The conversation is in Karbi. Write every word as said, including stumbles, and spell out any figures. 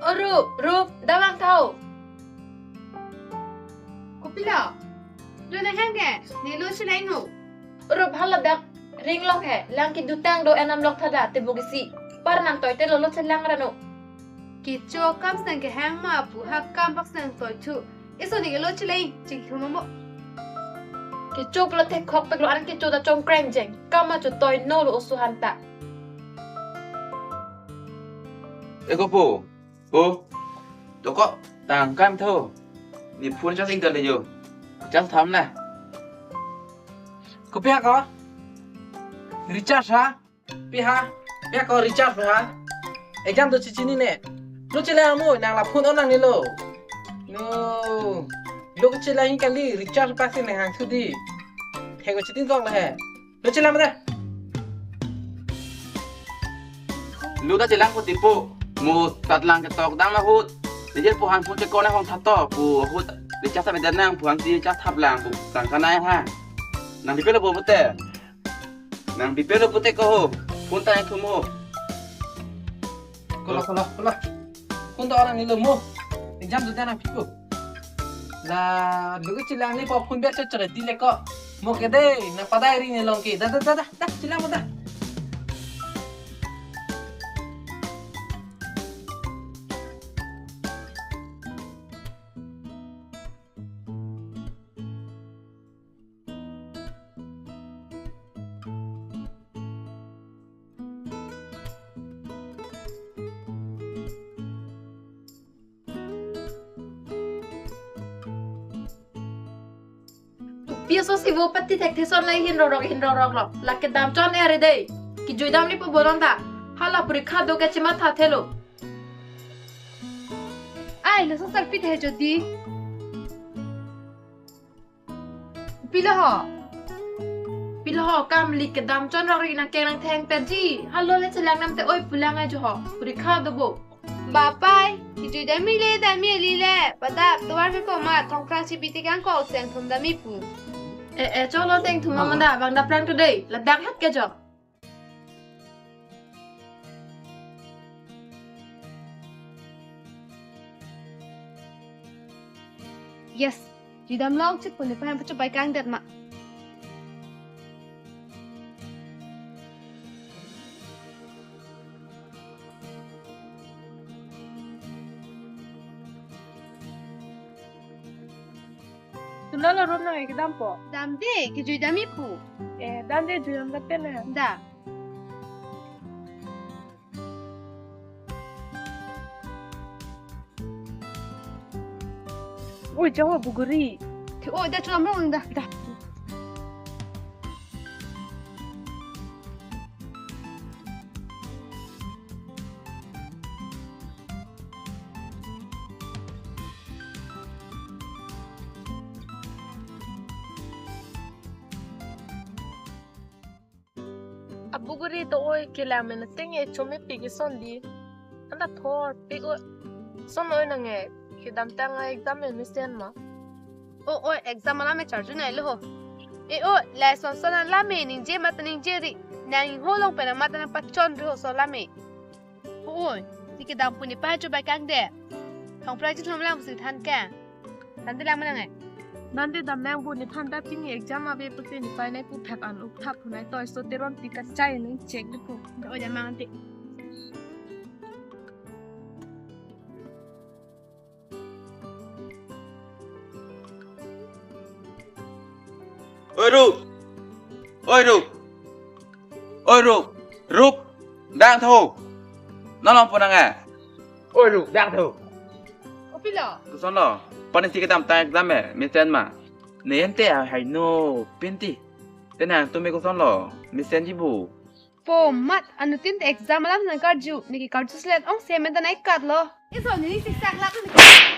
Rup, Rup, damvang tha ho. Kopilo? Lo nanghang ke? Ne lo chilai-ong? Rup, hala dak ringlok he, lang kedotang do enam lok tha da, tebok isi. Par nangtoi te lo, lo chelang ra non. Kecho akam seng kehang ma pu, ha akam bak seng toithu. Iso ne ke lo chilai, chingthum mo. Kecho pulo thekhok pek lo, an kecho ta chongkreng jeng. Kam ma chotoi no lo oso han ta. Eko po. Po. Toko. Tang kam tho. Ne phone charging ta le jo. Charge tham na. Kopi ako? Recharge ha? Pi ha? Pi ako recharge ha? Exam to chechini ne. Lo chelang mo, nang la phone on nangne lo. No. Lo chelang kali recharge pasi nanghang sudi. Thek ko chetin kong le he. Lo chelang mo de. Lo ta chelang ko tipo. Mo tat lang ketok dam ahut. Dia po han phone che kona hong thato. Po ahut. Recharge sa medan nang po han si recharge thap lang po. Tang kanai ha. Nang pipe lo po pute. Nang pipe lo pute ko ho. Phone ta nangthum ho. Kolo, kolo, kolo. Phone ta on nangne lo mo. Exam do nang pipo. La, lo chelang ni po phone biar cocok di le ko. Mo ke de, nang padai ri ne long ke. Da, da, da, da, da, chelang mo da. Pi aso si vo pati thek thison le hin rorok, hin rorok lo. La kedam chon ere de. Kejui dam ni po bolon ta. Hala porikha do ke chematha thelo. Ai, lo so sarpi the jodi. Pilo ho. Pilo ho, kam lik kedam chon rok ri nang keng nang theng ta ji. Hala le chelang nam te oi pu lang ajo ho. Porikha do bo. Bapai, kejui dam me le, dam me li le. Pada, tovar me ko ma, thongphrang si bitik ang ko, seng thum dam me pu. E, e, cholo seng thum ma da, bang da phrang to dei. Ladak hat ke jo. Yes. Jui dam long chit pu ne pa hem pacho bai kang det ma. Tuna lo rum nang kedam po. Dam de, kejui dam me pu. Eh, dam de jui dam kate na. Da. Oi, jawa buguri. Thi, oi, da chulam rong da. Da. Abuguri to oi kelang men teng e chome pik ison di. Anda thor pik o son oi nang e kedamtang a exam e mesen ma. O oi exam alam e charju nai lo ho. E o lai son son alam e ningje mat ningje ri. Nang holong pen mat nang pachon ri ho son alam e. Oi, ne kedam pu ne pa cho bai kang de. Thongphrang chithum lang pusi than ke. Than de lang manang e. Nande dam lang bu ne than ta pini exam ave pusi ne pa nai pu phak an uk thap pu nai toy so teron ti kachai nung check de ko. Da oi da mang te. Oi, Rup! Oi, Rup! Oi, Rup! Rup! Dang tho! Non longpo nang e? Oi, Rup, dang tho! Kopilo? Koson lo? Pani si kedamtang exam e, mesen ma. Ne ente a hai no, penti. Te nangtum me koson lo? Mesen ji bu. Po mat, anuttin te exam alam nang karju, ne ke karju selet ong semen ta nai kat lo. Iso ne ni siksak lap ne.